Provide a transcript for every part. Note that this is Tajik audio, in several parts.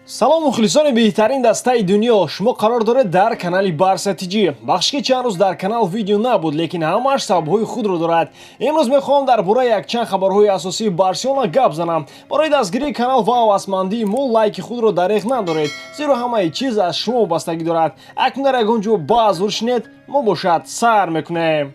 Салом, мухлисони беҳтарин дастаи дунё! Шумо қарор доред дар канали Барса ТЖ. Бахш, ки чанд рӯз дар канал видео набуд, лекин ҳамааш сабабҳои худро дорад. Имрӯз мехоҳам дар бораи якчанд хабарҳои асосии Барселона гап занам. Барои дастгирии канал ва ҳавасмандии мо лайки худро дареғ надоред, зеро ҳамаи чиз аз шумо вобастагӣ дорад. Акнун дар ягон ҷо баъзур шинед, мо бошад сар мекунем.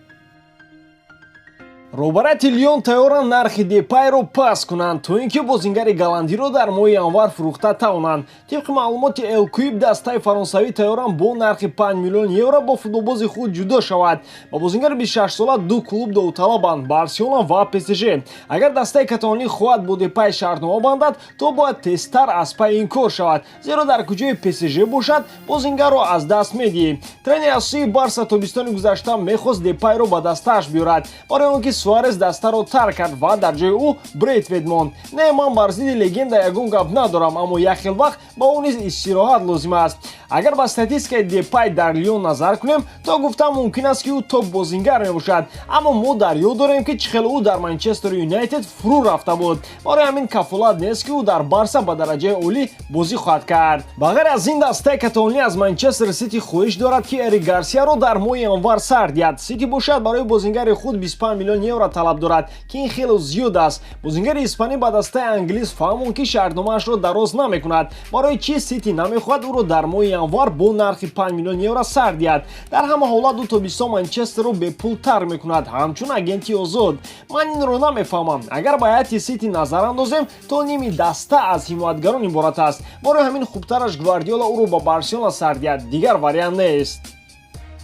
Роҳбарияти Лион тайёранд нархи Депайро паст кунанд, то ин ки бозингари голландиро дар моҳи январ фурӯхта тавонанд. Тибқи маълумоти L'Équipe, дастаи фаронсавӣ тайёранд бо нархи 5 миллион евро бо футболбози худ ҷудо шавад. Ба бозингари 26сола ду клуб довталабанд: Барселона ва ПСЖ. Агар дастаи каталонӣ хоҳад бо Депай шартнома бандад, то бояд тезтар аз пайи ин кор шавад, зеро дар куҷои ПСЖ бошад, бозингарро аз даст медиҳӣ. Тренери асосии Барса тобистони гузашта мехост Депайро ба дастааш биёрад, барои он ки Суарес дастаро тарк кард ва дар ҷои ӯ Брейтвейт монд. Не, ман бар зидди легенда ягон гап надорам, аммо як хел вақт ба ӯ низ истироҳат лозим аст. Агар ба статистикаи Депай дар Лион назар кунем, то гуфтан мумкин аст, ки ӯ топ бозингар мебошад, аммо мо дар ёд дорем, ки чӣ хел ӯ дар Манчестер Юнайтед фурӯ рафта буд. Барои ҳамин кафолат нест, ки ӯ дар Барса ба дараҷаи олӣ бозӣ хоҳад кард. Ба ғайр аз ин, дастаи каталонӣ аз Манчестер Сити хоҳиш дорад, ки Эрик Гарсияро дар моҳи январ сар диҳад. Сити бошад барои бозингари худ 25 миллион евро талаб дорад, ки ин хело зиёд аст. Бозингари испанӣ ба дастаи англис фаҳмонд, ки шартномаашро дароз намекунад. Барои чӣ Сити намехоҳад ӯро дар моҳи январ бо нархи 5 миллион евро сар диҳад? Дар ҳама ҳолат ӯ тобистон Манчестерро бепул тарк мекунад, ҳамчун агенти озод. Ман инро намефаҳмам. Агар ба ҳайати Сити назар андозем, то ними даста аз ҳимоятгарон иборат аст. Барои ҳамин хубтараш Гвардиола ӯро ба Барселона сар диҳад, дигар вариант нест.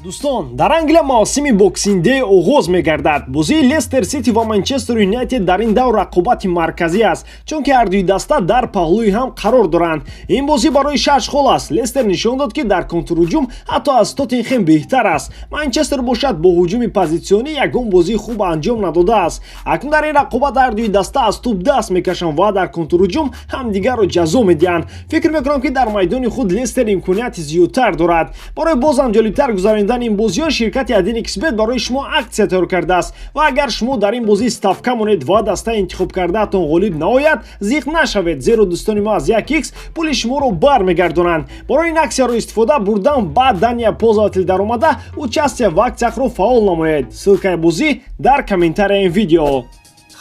Дӯстон, дар Англия мавсими Boxing Day оғоз мегардад. Бозии Лестер Сити ва Манчестер Юнайтед дар ин давр рақобати марказӣ аст, чунки ҳардуи даста дар паҳлӯи ҳам қарор доранд. Ин бозӣ барои шаш хол аст. Лестер нишон дод, ки дар контрҳуҷум ҳатто аз Тоттенхем беҳтар аст. Манчестер бошад бо ҳуҷуми позитсионӣ ягон бозии хуб анҷом надодааст. Акнун дар ин рақобат ҳардуи даста аз тӯб даст мекашанд ва дар контрҳуҷум ҳамдигарро ҷазо медиҳанд. Фикр мекунам, ки дар майдони худ Лестер имконияти зиёдтар дорад. Барои бозам ҷолибтар гузаронидани ин бозиҳо ширкати 1xBet барои шумо аксия тайёр кардааст ва агар шумо дар ин бозӣ ставка монед ва дастаи интихобкардаатон ғолиб наояд, зиқ нашавед, зеро дӯстони мо аз 1x пули шуморо бармегардонанд. Барои ин аксияро истифода бурдан ба «Данные пользователя» даромада, «Участие в акциях» ро фаъол намоед. Ссылка и бозӣ дар комментарияи ин видео.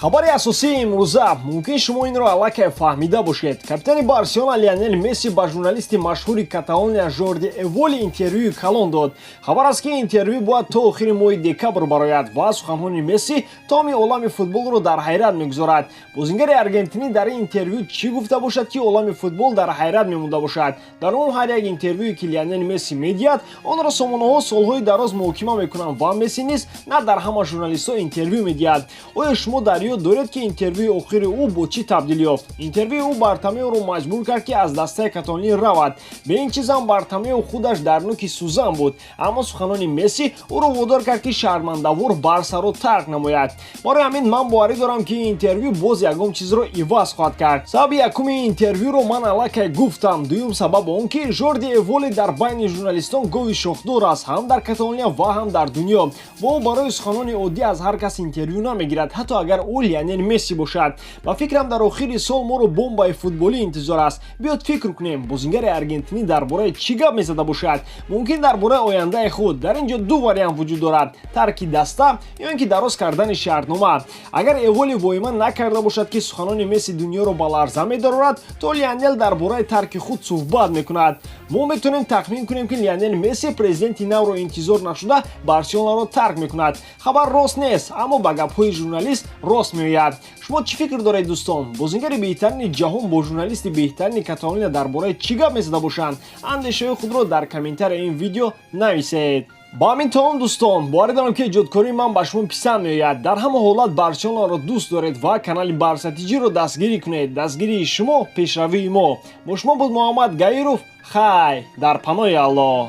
Хабари асосии имрӯза: мумкин, шумо инро аллакай фаҳмида бошед. Капитани Барселона Лионел Месси ба журналисти машҳури Каталония Жорди Эволи интервюи калон дод. Хабар аст, ки интервю бояд то охири моҳи декабр барояд ва суханҳои Месси тамоми олами футболро дар ҳайрат мегузорад. Бозингари аргентинӣ дар ин интервю чӣ гуфта бошад, ки олами футбол дар ҳайрат мемонда бошад? Дар умум, ҳар як интервюе, ки Лионел Месси медиҳад, онро сомонаҳо солҳои дароз муҳокима мекунанд ва Месси низ на дар ҳама журналистҳо интервю медиҳад. Оё шумо дар ёд доред, ки интервюи охири ӯ бо чӣ табдил ёфт? Интервюи ӯ Бартомеоро маҷбур кард, ки аз дастаи каталонӣ равад. Бе ин чизам Бартомео худаш дар нӯки сӯзан буд, аммо суханони Месси ӯро водор кард, ки шармандавор Барсаро тарк намояд. Барои ҳамин ман боварӣ дорам, ки ин интервю боз ягон чизро иваз хоҳад кард. Сабаби якуми ин интервюро ман аллакай гуфтам. Дуюм сабаб он, ки Жорди Эволи дар байни журналистон гови шохдор аст, ҳам дар Каталония ва ҳам дар дунё, ва ӯ барои суханони оддӣ аз ҳар кас интервю намегирад, ҳатто агар ӯ Лионел Месси бошад. Ба фикрам, дар охири сол моро бомбаи футболӣ интизор аст. Биёд фикр кунем, бозингари аргентинӣ дар бораи чӣ гап мезада бошад? Мумкин, дар бораи ояндаи худ. Дар ин ҷо ду вариант вуҷуд дорад: тарки даста ё ин ки дароз кардани шартнома. Агар Эволи воҳима накарда бошад, ки суханони Месси дунёро ба ларза медарорад, то Лионел дар бораи тарки худ суҳбат мекунад. Мо метавонем тахмин кунем, ки Лионел Месси президенти навро интизор нашуда Барселонаро тарк мекунад. Хабар рост нест, аммо ба гапҳои журналист рост меояд. Шумо чӣ фикр доред, дӯстон? Бозингари беҳтарини ҷаҳон бо журналисти беҳтарини Каталония дар бораи чӣ гап мезада бошанд? Андешаҳои худро дар комментарияи ин видео нависед. Ба ҳамин тамом, дӯстон. Боварӣ дорам, ки эҷодкории ман ба шумо писанд меояд. Дар ҳама ҳолат Барселонаро дӯст доред ва канали Барса ТЖ-ро дастгирӣ кунед. Дастгирии шумо пешравии мо. Бо шумо буд Муҳаммад Гаиров. Хай, дар паноҳи Аллоҳ.